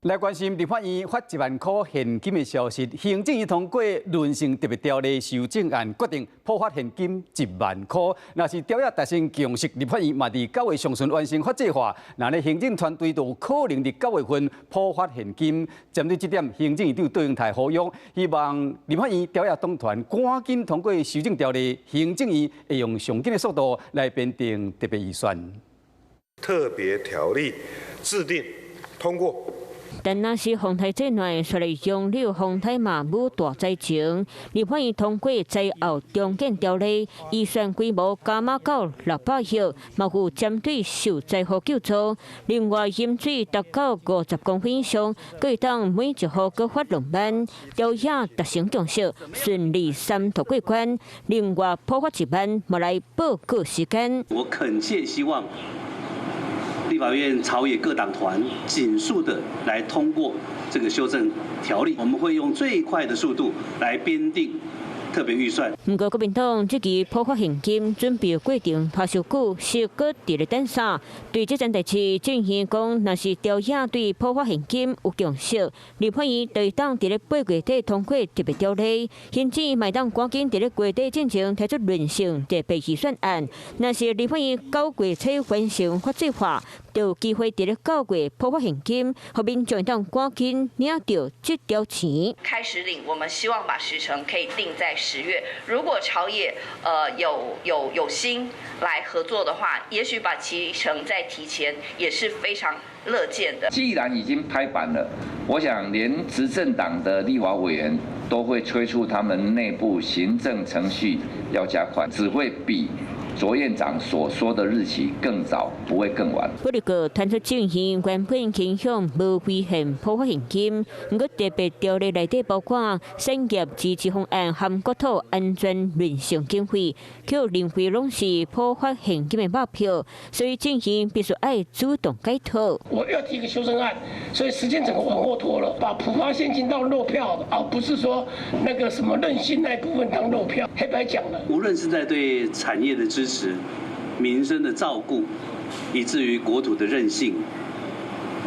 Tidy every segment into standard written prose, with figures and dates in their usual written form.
來關心立法院發1萬箍現金的消息，行政院通過韌性特別條例修正案，決定普發現金一萬箍。若是朝野達成共識，立法院嘛佇9月上旬完成法制化，那咧行政團隊就有可能佇9月份普發現金。針對這點，行政院長卓榮泰呼籲，希望立法院朝野黨團趕緊通過修正條例，行政院會用上緊的速度來編定特別預算。特別條例制定通過。但若是洪台災難，雪梨楊柳風颱嘛無大災情，立法院通過災後重建條例，預算規模加碼到600億，嘛有針對受災戶救助。另外，淹水達到50公分以上，閣會當每一戶閣發2萬，朝野達成共識，順利三讀過關。另外，普發1萬，嘛來報告時間。我懇切希望立法院朝野各黨團盡速的來通過這個修正條例，我們會用最快的速度來編訂特別預算。毋過國民黨這期普發現金準備過程拖傷久，是閣佇咧等啥？對這件代誌，政院講，若是朝野對普發現金有共識，立法院就會當佇咧8月底通過特別條例，行政院嘛會當趕緊佇咧月底進前提出韌性特別預算案。若是立法院9月初完成法制化，就有機會佇咧9月普發現金，予民眾會當趕緊領著這條錢。開始領，我們希望把時程可以定在10月。如果朝野有心來合作的話，也許把期程再提前，也是非常樂見的。既然已經拍板了，我想連執政黨的立法委員都會催促他們內部行政程序要加快，只會比卓院長所說的日期更早，不會更晚。不過，傳出政院原本傾向無規限普發現金，毋過特別條例內底包括產業支持方案含國土安全韌性經費，卻認為攏是普發現金的目標，所以政院必須愛主動解套。我要提一個修正案，所以時間整個往後拖了，把普發現金當肉票，而不是說那個什麼韌性那部分當肉票，黑白講了。無論是在對產業的支持、民生的照顧，以至於國土的韌性，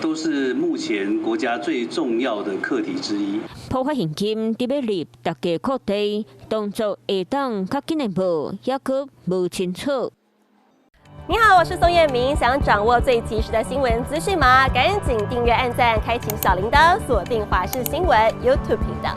都是目前國家最重要的課題之一。普發現金佇欲入逐家褲袋，動作會當較緊的無，猶閣無清楚。你好，我是宋彥明，想掌握最及時的新聞資訊嗎？趕緊訂閱、按讚、開啟小鈴鐺，鎖定華視新聞 YouTube 頻道。